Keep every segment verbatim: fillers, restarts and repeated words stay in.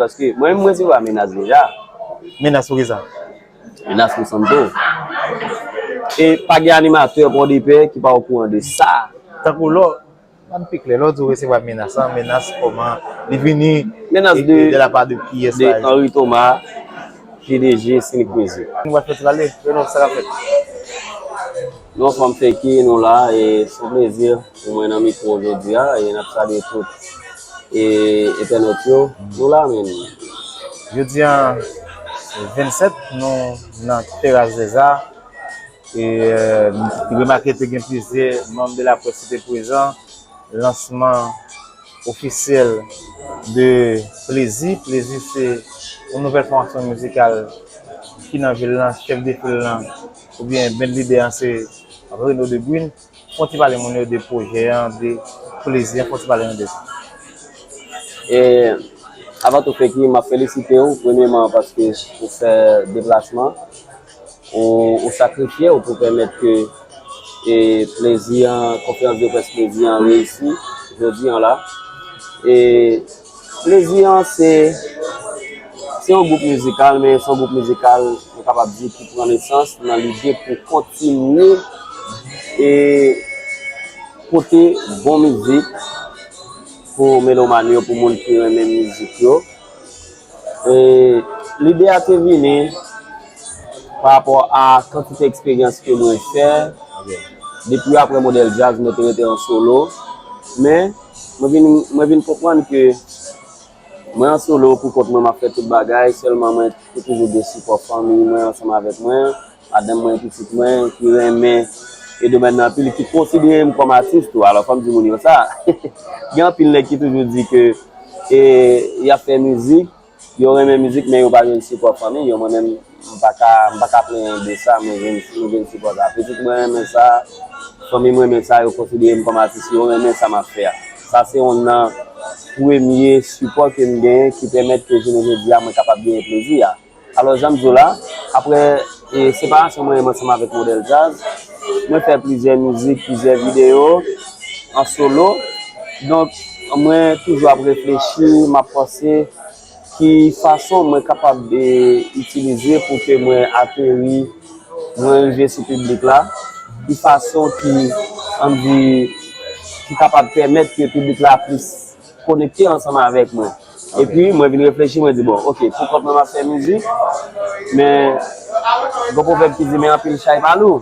Paske mwen menm mwen resevwa menas deja. Menas pou kisa? Menas pou Santo. E pa gen animatè Pòdepè ki pa okouran de sa. Tankou lò, ban m pi klè, lò di w resevwa menas lan, menas kòman li vini? Menas de, de la pa de kiyès de pa egzanp? Henry Thomas, P D G Sinik Music. Nou pral fè ti pale, Renov, sa k ap fèt? Nou anfòm, Feki, nou la, e se yon plezi pou mwen nan mikwo jodi a, e n ap salye tout e entènot yo. Nou la menm. Jodi a, vennsèt, nou nan Terrasse des Arts. E, euh, remake te gen plizyè manm de laprès ki te prezan. Lansman ofisyèl de Plezi. Plezi se yon nouvèl fòmasyon mizikal ki nan vil lan. Chèf de fil lan oubyen band lidè an se Reno Debrune. Fè yon ti pale moun yo de pwojè an, de Plezi an, fè yon ti pale nou de sa. E avan tou, Feki, m ap felisite w premyèman paske ou fè deplasman, ou, ou sakrifye w pou pèmèt ke e Plezi an, konferans de près Plezi an reyisi jodi an la. E Plezi an se, se yon gwoup mizikal, men se yon gwoup mizikal, nou kapab di, ki pran nesans nan lide pou kontinye e pote bon mizik pou melomàn yo, pou moun ki renmen mizik yo. E lide a te vini pa rapò a kantite eksperyans ke mwen fè. Depi apre Modèl Djaz, mwen te rete an solo. Men, mwen vin, mwen vin konprann ke mwen an solo, pou kont mwen, m ap fè tout bagay. Sèlman, mwen te toujou gen sipò fanmi mwen ansanm avèk mwen. Madanm mwen, pitit mwen, ki renmen e domèn nan anpil, ki konsidere m kòm atis tou. Alò, fò m di moun yo sa. Gen anpil nèg ki toujou di ke e, y ap fè mizik, yo renmen mizik, men yo pa jwenn sipò fanmi yo. Mwen menm, m pa ka, m pa ka plenyen de sa, mwen jwenn, mwen jwenn sipò sa. Pitit mwen renmen sa, fanmi mwen renmen sa, yo konsidere m kòm atis, yo renmen sa m ap fè a. Sa se youn nan premye sipò ke m genyen ki pèmèt ke jounen jodi a mwen kapab genyen Plezi a. Alò, jan m di w la, apre e, separasyon mwen menm ansanm avèk Modèl Djaz, mwen fè plizyè mizik, plizyè videyo an solo. Donk, mwen toujou ap reflechi, m ap panse ki fason mwen kapab e, itilize pou ke mwen ateri, mwen rive sou piblik la, ki fason ki, ann di, ki kapab pèmèt ke piblik la plis konekte ansanm avèk mwen. Epi, mwen vin reflechi, mwen di, bon, oke, pou kont mwen m ap fè mizik, men gen pwovèb ki di, men anpil chay pa lou.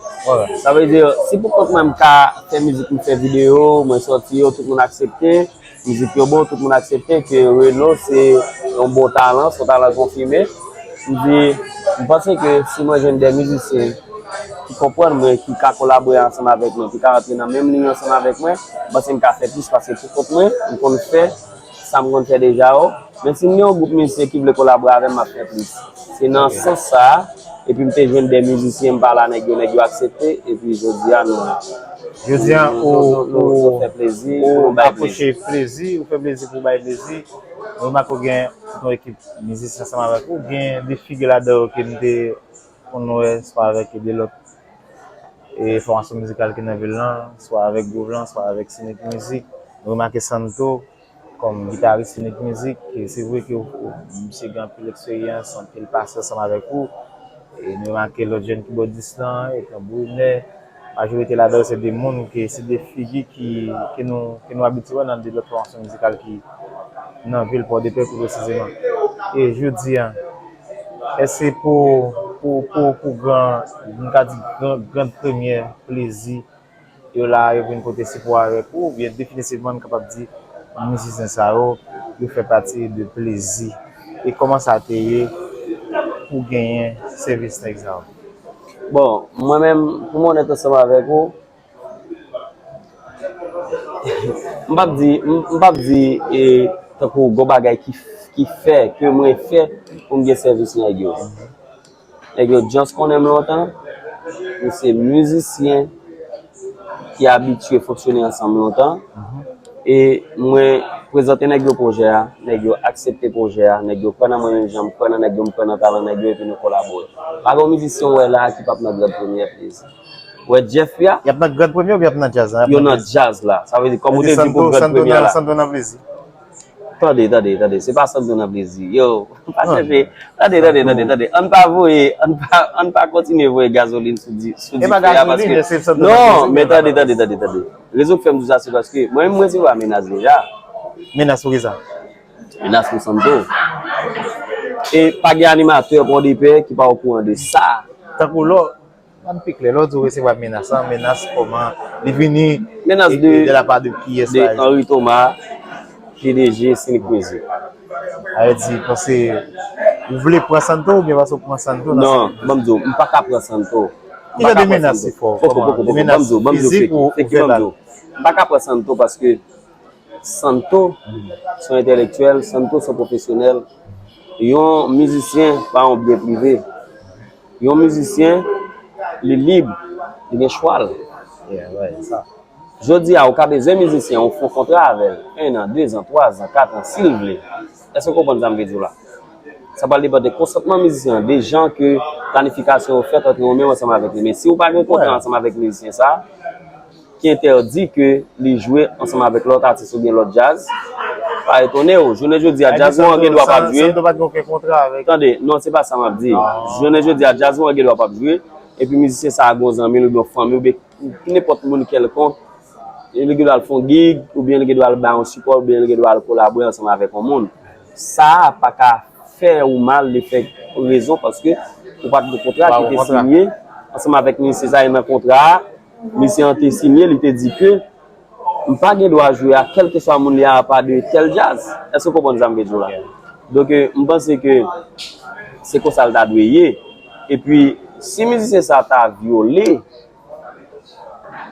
Sa vle di, si pou kont mwen m ka fè mizik, m fè videyo, mwen sòti yo, tout moun aksepte, mizik yo bon, tout moun aksepte ke Reno se yon bon talan, se yon talan konfime. M di, m panse ke si mwen jwenn de mizisyen ki konprann mwen, ki ka kolabore ansanm avèk mwen, ki ka rantre nan menm liy ansanm avèk mwen, m panse m ka fè plis pase pou kont mwen, m konn fè sa m konn fè deja yo. Men si m gen yon gwoup mizisyen ki vle kolabore avè m, m ap fè plis. Se nan sans sa a, epi m te jwenn de mizisyen, m pale a nèg yo, nèg yo aksepte, epi jodi a nou la. Jodi a, ou, Nou, nou, nou, nou fè Plezi, nou ou bay Plezi. Apwoche Plezi, ou fè Plezi pou bay Plezi. Ou remake w gen yon ekip mizisyen ansanm avèk ou, gen de figi ladan yo ke m te konn wè, swa avèk de lòt e, fòmasyon mizikal ki nan vil lan, swa avèk Groove lan, swa avèk Sinik Mizik. Nou remake Santo kòm gitaris Sinik Mizik. E se vre ke w, w, misye gen anpil eksperyans, anpil pase ansanm avèk ou. E nou remake lòt jèn kibòdis lan, e tanbourinè. Majorite ladan yo se de moun ke, se de figi ki, ke nou, ke nou abitye wè nan de lòt fòmasyon mizikal ki nan vil Pòdepè pi presizeman. E jodi a, èske pou, pou, pou, pou gran, m ka di gran, gran premyè Plezi, yo la, yo vin pote sipò avèk ou, oubyen definitivman n kapab di mizisyen sa yo, yo fè pati de Plezi? E kòman sa te ye pou genyen sèvis nèg sa yo? Bon, mwen menm, pou mwen onèt ansanm avèk ou, m p ap di, m, m p ap di e, tankou gon bagay ki, ki fè ke mwen fè pou m gen sèvis nèg yo. Nèg yo just konnen m lontan, m se mizisyen ki abitye fonksyone ansanm lontan. E mwen prezante nèg yo pwojè a, nèg yo aksepte pwojè a, nèg yo kwè nan mwen menm jan m kwè nan nèg yo, m kwè nan talan nèg yo, epi nou kolabore. Pa gen yon mizisyen w wè la a ki p ap nan Grand Premyè Plezi. Ou wè Jeff la? Y ap nan Grand Premyè oubyen y ap nan djaz la? Yo nan djaz la. Sa vle di, kòm ou te di pou Grand Premyè la. Santo nan Plezi. Tande, tande, tande. Se pa Santo nan plezi. Yo, pa chèche. Tande, tande, tande, tande. Ann pa voye, ann pa, ann pa kontinye voye gazolin sou di, sou dife a, paske... Non, men tande, tande, tande, tande. Rezon k fè m di sa, se paske mwen menm, mwen resevwa menas deja. Menas pou kisa? Menas pou Santo. E pa gen animatè Pòdepè ki pa okouran de sa. Tankou lò, ann pi klè, lè w di w resevwa menas lan, menas kòman li vini? Menas de, de la pa de kiyès, de Henry Thomas, P D G Scenic Music. Sa vle di, paske ou vle pran Santo oubyen paske w pran Santo nan... Non, ban m di w, m pa ka pran Santo. Ki jan de menas li fè w? Poko, poko, poko, ban m di w, ban m di w, fè ki ban m di w. M pa ka pran Santo paske Santo se yon entèlektyèl, Santo se yon pwofesyonèl. Yon mizisyen pa yon byen prive. Yon mizisyen, li lib, li gen chwa l. Jodi a, ou ka bezwen mizisyen, ou fè yon kontra avè l. En an, de zan, twa zan, kat an, si l vle. Èske w konprann sa m vle di w la? Sa pral depann de konsantman mizisyen an, de jan ke planifikasyon yo fèt ant ou menm ansanm avèk li. Men si w pa gen kontra ansanm avèk mizisyen sa, ki entèdi ke li jwe ansanm avèk lòt atis oubyen lòt djaz, pa etone w. Jounen jodi a, djaz mwen an gen dwa p ap jwe. Tande, non, se pa sa m ap di. Jounen jodi a, djaz mwen an gen dwa p ap jwe, epi mizisyen sa a gen yon zanmi l oubyen yon fanmi oubyen nenpòt moun kèlkonk, li gen dwa al fè yon gig, oubyen li gen dwa al bay yon sipò, oubyen li gen dwa al kolabore ansanm avèk yon moun. Sa a pa ka fè ou mal, li fè rezon, paske ou pa t gen kontra ki te sinye ansanm avèk mizisyen sa a, e nan kontra a, mizisyen an te sinye, li te di ke m pa gen dwa jwe a kèlkeswa moun li a, apa de tèl djaz. Èske w konprann sa m vle di w la? Donk, euh, m panse ke se konsa l ta dwe ye. Epi, si mizisyen sa a ta vyole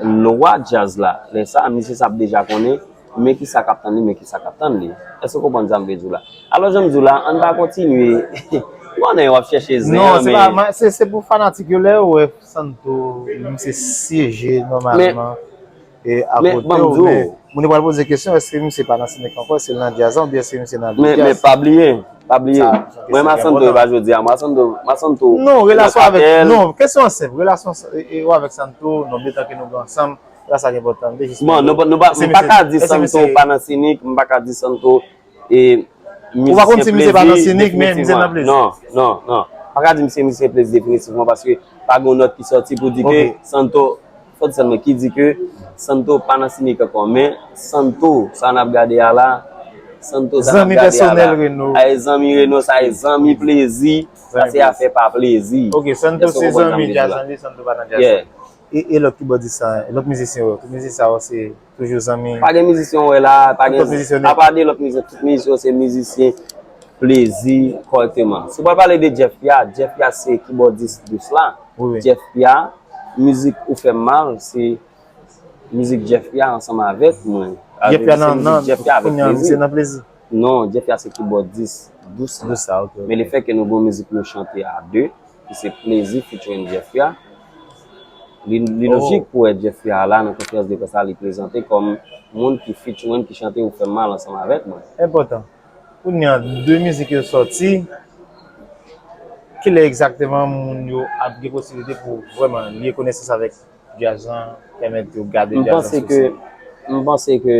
lwa djaz la, lè sa a, mizisyen sa a ap deja konnen, men ki sa k ap tann li, men ki sa k ap tann li. Èske w konprann sa m vle di w la? Alò, jan m di w la, ann pa kontinye. M konnen w ap chèche zen an, men... Non, se pa, se, se pou fanatik yo, lè yo wè Santo, misye siyeje nòmalman, e akote w, men moun yo pral poze kesyon, èske misye pa nan Scenic ankò, èske l nan djaz la, oubyen èske misye nan lòt djaz? Men, men pa bliye, pa bliye. Mwen, m a Santo, e pa jodi a, m a Santo, m a Santo. Non, relasyon avèk, non, kesyon an senp, relasyon sa, e, e, ou avèk Santo, nonbletan ke nou gen ansanm, la sa ki enpòtan, li jis... Bon, nou, nou pa, m pa ka di Santo pa nan Scenic, m pa ka di Santo e mizisyen plezi definitivman. Ou pa konn si misye pa nan Scenic, men misye nan plezi. Non, non, non. M pa ka di misye mizisyen plezi definitivman, paske pa gen yon nòt ki sòti pou di ke Santo, fò di sa non, ki di ke Santo pa nan Scenic ankò, men Santo, sa n ap gade a la, Santo, sa n ap gade a la, sa e zanmi Reno, sa e zanmi plezi, sa se afè pa plezi. Ok, Santo se zanmi djaz lan, li, Santo pa nan djaz lan. E, e lòt kibòdis sa, lòt mizisyen yo, tout mizisyen sa yo se toujou zanmi? Pa gen mizisyen w wè la, pa gen, apa de lòt mizisyen, tout mizisyen yo se mizisyen plezi kòrèkteman. Si w pral pale de Jeff Pia, Jeff Pia se kibòdis dous la. Jeff Pia, mizik Ou Fè M Mal, se mizik Jeff Pia ansanm avèk mwen. Jeff Pia nan, nan, kounye a, misye nan plezi. Non, Jeff Pia se kibòdis dous la. Men le fè ke nou gen yon mizik nou chante a de, ki se Plezi featuring Jeff Pia, li, li lojik pou wè Jeff Pia la nan konferans de près la, li prezante kòm moun ki featuring, ki chante Ou Fè M Mal ansanm avèk mwen. Enpòtan. Kounye a, de mizik yo sòti, kilè egzakteman moun yo ap gen posiblite pou vrèman li gen konesans avèk djaz lan, pèmèt yo gade djaz lan sou sèn? M panse ke, m panse ke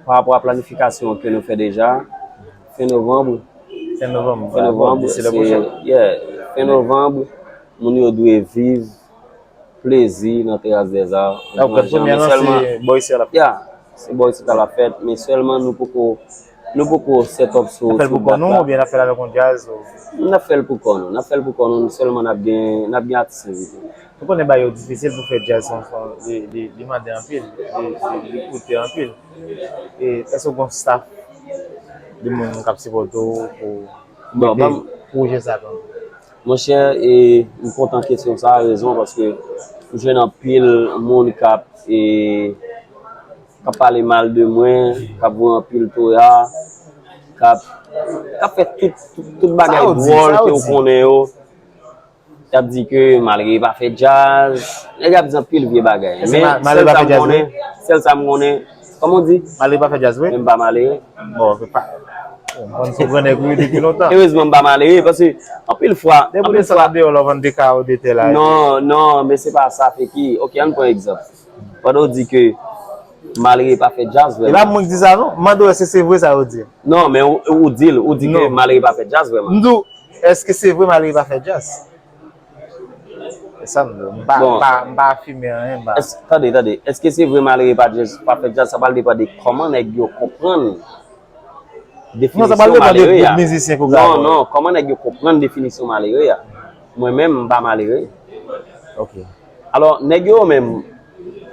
pa rapò a planifikasyon ke nou fè deja, fen novanm, fen novanm, fen novanm, se, yeah, fen novanm, moun yo dwe viv plezi nan Terrasse des Arts. Donk, premyè an, se bò isi a l ap fèt. Yeah, se bò isi a l ap fèt, men sèlman nou poko, nou poko set up sou, sou dat la. N ap fè l pou kò nou oubyen n ap fè l avèk yon djaz ou? N ap fè l pou kò nou, n ap fè l pou kò nou, sèlman n ap gen, n ap gen atis envite. Nou konnen bagay yo difisil pou fè djaz, se yon, se yon, li, li, li mande anpil, li, li, li koute anpil. E èske w gen yon staff de moun k ap sipòte w pou mete pwojè sa kanpe? Monchè, e, m kontan kesyon sa a, rezon, paske m jwenn anpil moun k ap, e, k ap pale mal de mwen, k ap voye anpil toya, k ap, k ap fè tout, tout, tout bagay dwòl ke w konnen yo. Y ap di ke Malere pa fè djaz. Nèg ap di anpil vye bagay. Men sèl sa m konnen, sèl sa m konnen, kòman w di? Malere pa fè djaz vre? Men m pa malere. Bon, se pa, bon, m konn se yon grannèg wi depi lontan. Erezman m pa malere, paske anpil fwa, anpil fwa, sa deyò lè w vann de kawo de tè la. Non, non, men se pa sa, Feki. Ok, ann pran egzanp. Pandan w di ke Malere pa fè djaz vrèman. E pa mwen ki di sa non. M mande w èske se vre sa yo di. Non, men ou, ou di l, ou di ke malere pa fè djaz vrèman. M di w, èske se vre malere pa fè djaz? E sa m di w. M pa, bon, m pa, m pa afime anyen, m pa. Tande, tande. Èske se vre malere pa djaz, pa fè djaz? Sa pral depann de kòman nèg yo konprann definisyon malere a. Non, sa pral depann de gwoup mizisyen ke w gade. Non, non, kòman nèg yo konprann definisyon malere a? Mwen menm, m pa malere. Ok. Alò, nèg yo menm,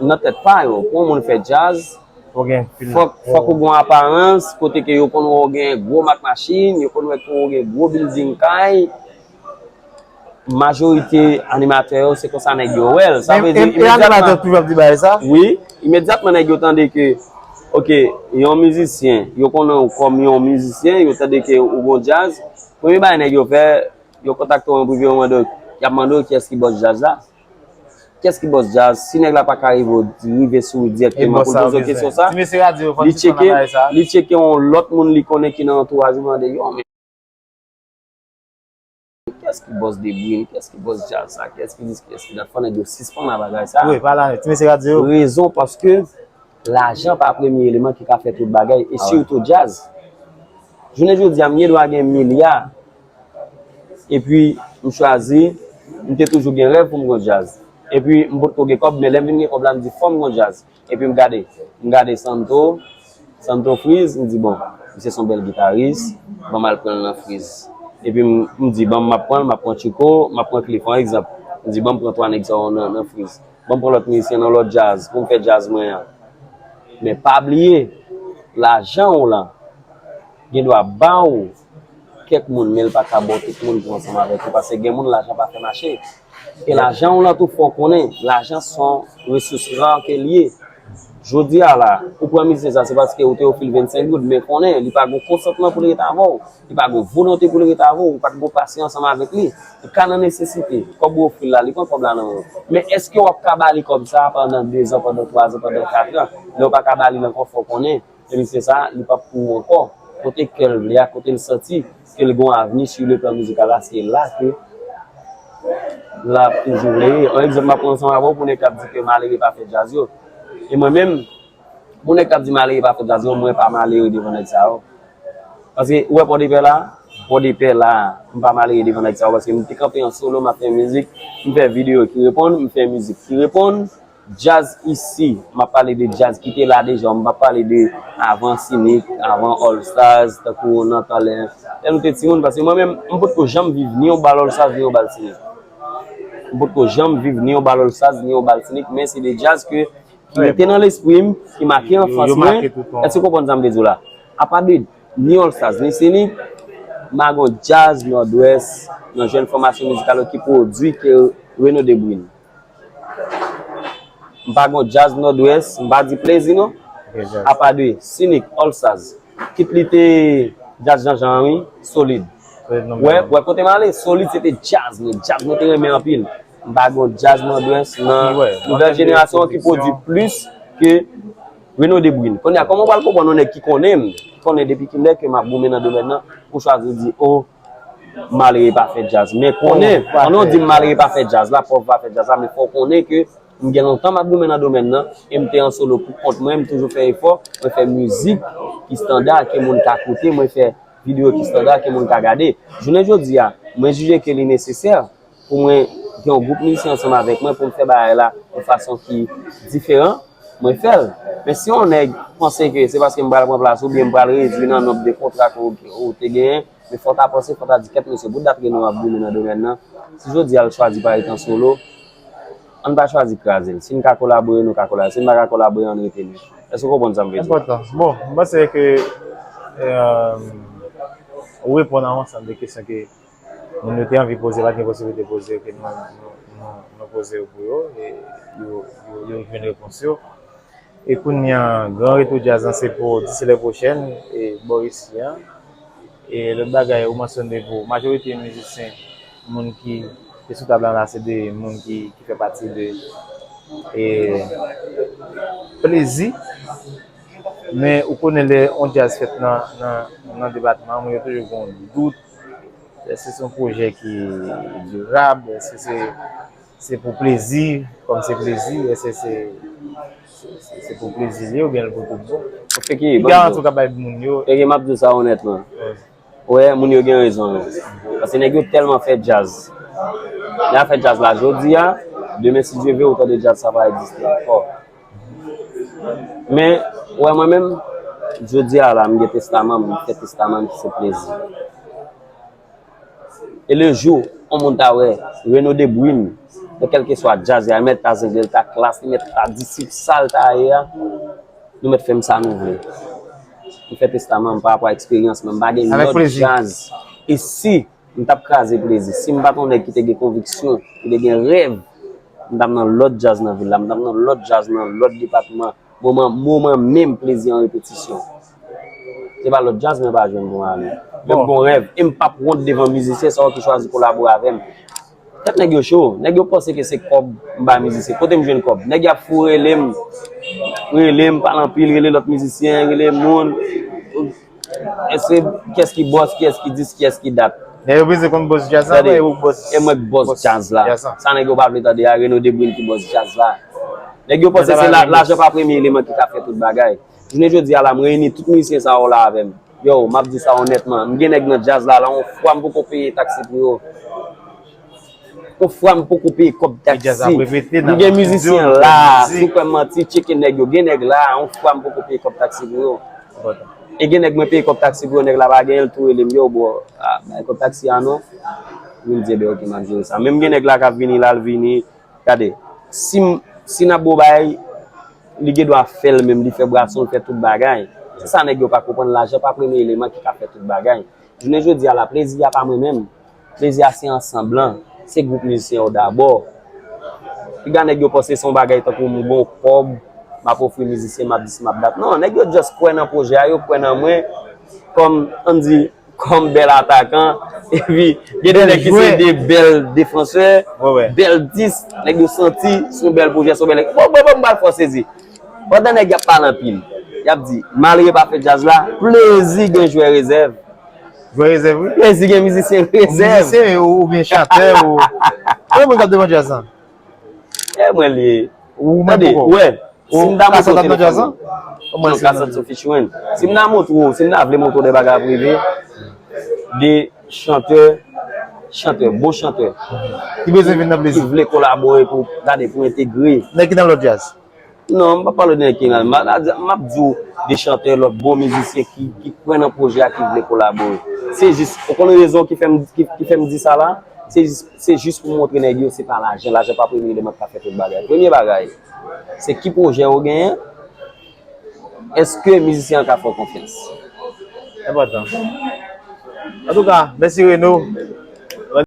nan tèt pa yo, pou yon moun fè djaz, fòk, fòk ou gen yon aparans, kote ke yo konn wè w gen gwo mak machin, yo konn wè ke w gen gwo bilding kay. Majorite animatè yo, se konsa nèg yo wè l. Sa vle di, e, e, e imedyatman, animatè toujou ap di bagay sa? Wi, imedyatman nèg yo tande ke, ok, yon mizisyen, yo konnen w kòm yon mizisyen, yo tande ke ou gon djaz, premye bagay nèg yo fè, yo kontakte w an prive, yo mande w, y ap mande w kiyès ki bòs djaz la. Kiyès ki bòs djaz? Si nèg la pa ka rive, rive sou ou dirèkteman pou l poze w kesyon sa, li tcheke, li tcheke yon lòt moun li konnen ki nan antouraj ou, mande, yo, men kiyès ki bòs Debwin? Kiyès ki bòs djaz sa? Kiyès ki dis, kiyès ki dat? Fò nèg yo sispann ak bagay sa. Wi, pale anlè. Ti mesye ka di yo. Rezon, paske lajan pa premye eleman ki ka fè tout bagay, e sitou djaz. Jounen jodi a, m gen dwa gen milya, epi m chwazi, m te toujou gen rèv pou m gon djaz. Epi m potko gen kòb, men lè m vin gen kòb la, m di fò m gon djaz. Epi m gade, m gade Santo, Santo Freeze, m di bon, misye se yon bèl gitaris, ban m al pran l nan Freeze. Epi m, m di ban m, m ap pran l, m ap pran Tchouko, m ap pran Cliff, yon egzanp. M di ban m pran twa nèg sa yo nan, nan Freeze. Ban m pran lòt mizisyen nan lòt djaz pou m fè djaz mwen an. Men pa bliye, lajan w lan gen dwa ba w kèk moun, men l pa ka ba w tout moun pou ansanm avèk ou, paske gen moun lajan pa fè mache. E lajan w lan tou, fò w konnen, lajan se yon resous ra ke l ye. Jodi a la, ou pran mizisyen sa, se paske ou te ofri l vennsenk goud, men konnen, li pa gon konsantman pou l ret avè w, li pa gon volonte pou l ret avè w, ou pa t gon pase ansanm avèk li. Li ka nan nesesite, kòb ou ofri l la, li pran kòb la nan men w. Men èske w ap ka ba li kòb sa a pandan dezan, pandan twazan, pandan katran? Lè w pa ka ba li l ankò, fò w konnen, e misye sa a, li p ap pou ou ankò. Kote kè l vle a, kote l santi ke l gon avni sou le plan mizikal la, se la ke l ap toujou vle ye. Yon egzanp m ap pran ansanm avè w pou nèg k ap di ke malere pa fè djaz yo. E mwen menm, pou nèg k ap di malere pa fè djaz yo, mwen pa malere devan nèg sa yo. Paske ou wè Pòdepè la, Pòdepè la, m pa malere devan nèg sa yo, paske m te kanpe an solo, m ap fè mizik, m fè videyo ki reponn, m fè mizik ki reponn. Djaz isi, m ap pale de djaz ki te la deja, m p ap pale de avan Cynic, avan All Stars, tankou nan tan lè, lè nou te timoun, paske mwen menm, m potko janm viv ni yon bal All Stars, ni yon bal Cynic. M potko janm viv ni yon bal All Stars, ni yon bal Cynic, men se de djaz ke, ki rete nan lespri m, ki make anfans mwen. Èske w konprann sa m vle di w la? Apa de ni All Stars, ni Cynic, m pa gon djaz Nòdwès nan jèn fòmasyon mizikal yo ki pwodui ke Reno Debwin. M pa gon djaz Nòdwès, m pa di plezi non. Apa de Cynic, All Stars, kit li te djaz Janjan an, wi, Solid. Wè, wè kote m ale, Solid se te djaz mwen, djaz mwen te renmen anpil. M pa gon djaz Nòdwès nan nouvèl jenerasyon an ki pwodui plis ke Reno Debwin. Kounye a, kòman w pral konprann yon nèg ki konnen m, ki konnen depi kilè ke m ap goumen nan domèn nan, pou chwazi di, o, malere pa fè djaz. Men konnen, pandan w di m malere pa fè djaz la, pòv pa fè djaz la, men fò w konnen ke m gen lontan m ap goumen nan domèn nan, e m te an solo pou kont mwen, m toujou fè efò, mwen fè mizik ki estanda, ke moun ka koute, mwen fè videyo ki estanda, ke moun ka gade. Jounen jodi a, mwen jije ke li nesesè pou mwen gen yon gwoup mizisyen ansanm avèk mwen, pou m fè bagay la yon fason ki diferan, mwen fè l. Men si yon nèg panse ke se paske m pral pran plas ou, oubyen m pral redui nan nonb de kontra ke w, ou te genyen, men fò w ta panse, fò w ta di, kèt mesye, pou dat Reno ap goumen nan domèn nan, si jodi a l chwazi pa ret an solo, ann pa chwazi kraze l. Si n ka kolabore, nou ka kolabore. Si n pa ka kolabore, ann rete nou. Èske w konprann sa m vle di? Enpòtan. Bon, m panse ke, euh, ou reponn a yon ansanm de kesyon ke moun yo te anvi poze, pa t gen posiblite poze yo, ke nou, nou, nou, nou poze yo pou yo, e yo, yo, yo jwenn repons yo. E kounye a, gran retou djaz lan se pou disi lè pwochèn, e bò isi a. E lòt bagay, ou mansyone pou majorite mizisyen, moun ki te sou tab la, la, se de moun ki, ki fè pati de, e, plezi. Men ou konnen lè yon djaz fèt nan, nan, nan depatman an, moun yo toujou gen yon dout. Èske se yon pwojè ki dirab? Èske se, se pou plezi, kòm se plezi? Èske se, Se pou plezi li oubyen l pou tout bon? Ki garanti w ka bay moun yo? Feke, m ap di w sa onètman. Wè, moun yo gen rezon yo. Paske nèg yo tèlman fè djaz. Lè a fè djaz la jodi a, demen si Dye vle, ou tande djaz sa pa egziste ankò. Men, wè, mwen menm, jodi a la, m gen testaman, m fè testaman ki se plezi. E le jou, yon moun ta wè Reno Debrine, nan kèlkeswa djaz, li mèt ta zengle, l ta klas, li mèt ta disip sa l ta ye a, nou mèt fè m sa nou vle. M fè testaman m pa rapò a eksperyans mwen, m pa gen lòt djaz. E si m t ap kraze plezi, si m pa t yon nèg ki te gen konviksyon, ki te gen rèv, m t ap nan lòt djaz nan vil la, m t ap nan lòt djaz nan lòt depatman. Moman, moman menm plezi an repetisyon. Se pa lòt djaz mwen pa jwenn pou m ale. Men m gon rèv. E m p ap wont devan mizisyen sa yo ki chwazi kolabore avè m. Tèt nèg yo cho. Nèg yo panse ke se kòb m bay mizisyen. Kote m jwenn kòb? Nèg y ap fou rele m. Rele m, pale anpil, rele lòt mizisyen, rele moun. Èske kiyès ki bòs, kiyès ki dis, kiyès ki dat? Nèg yo bezwen konn bòs djaz la, e ou bòs. E mwen k bòs djaz la. Sa nèg yo pa vle tande a, Reno Debrine ki bòs djaz la. Nèg yo panse se la, lajan pa premye eleman ki ka fè tout bagay. Jounen jodi a la, m reyini tout mizisyen sa yo la avè m. Yo, m ap di sa onètman, m gen nèg nan djaz la, la, yon fwa m poko peye taksi pou yo. Yon fwa m poko peye kòb taksi. M gen mizisyen la, si w kwè m manti, tcheke nèg yo. Gen nèg la, yon fwa m poko peye kòb taksi pou yo. E gen nèg mwen peye kòb taksi pou yo, nèg la pa genyen, l tou rele m, yo, bro, ah, bay kòb taksi a non. Vin di, ebyen, oke, m ap jere sa. Menm gen nèg la k ap vini la, l vini. Gade, si m, si n ap bon bagay, li gen dwa fè l menm, li fè bwason, li fè tout bagay. Se sa nèg yo pa konprann, lajan pa premye eleman ki ka fè tout bagay. Jounen jodi a la, plezi a pa mwen menm. Plezi a se ansanm lan, se gwoup mizisyen yo dabò. Piga nèg yo panse se yon bagay tankou m gon kòb, m ap ofri mizisyen, m ap dis, m ap dat. Non, nèg yo just kwè nan pwojè a, yo kwè nan mwen kòm, ann di, kòm bèl atakan. Epi, gen de nèg ki se de bèl defansè, bèl dis, nèg yo santi se yon bèl pwojè, se yon bèl. Bon, bon, bon, m pral fè w sezi. Pandan nèg y ap pale anpil, y ap di, malere pa fè djaz la, plezi gen jwè rezèv. Jwè rezèv, wi. Plezi gen mizisyen rezèv. Mizisyen ou, oubyen chantè ou. Konbyen moun k ap devan djaz lan? E mwen li ye. Ou menm poko. Wè. Si m ta montre w telefòn mwen. Non, Kasad sou featuring. Si m ta montre w, si m ta vle montre w de bagay prive, de chantè, chantè, bon chantè. Ki bezwen vin nan plezi. Ki vle kolabore pou, gade, pou entegre. Nèg ki nan lòt djaz. Non, m pa pale de nèg ki nan, m ap di w de chantè, lòt bon mizisyen ki, ki kwè nan pwojè a, ki vle kolabore. Se jis, ou konn rezon ki fè m, ki, ki fè m di sa la? Se jis, se jis pou montre nèg yo, se pa lajan, lajan pa premye eleman ki ka fè tout bagay. Premye bagay, se ki pwojè ou genyen, èske mizisyen an ka fè w konfyans? Enpòtan. Antouka, mèsi Reno.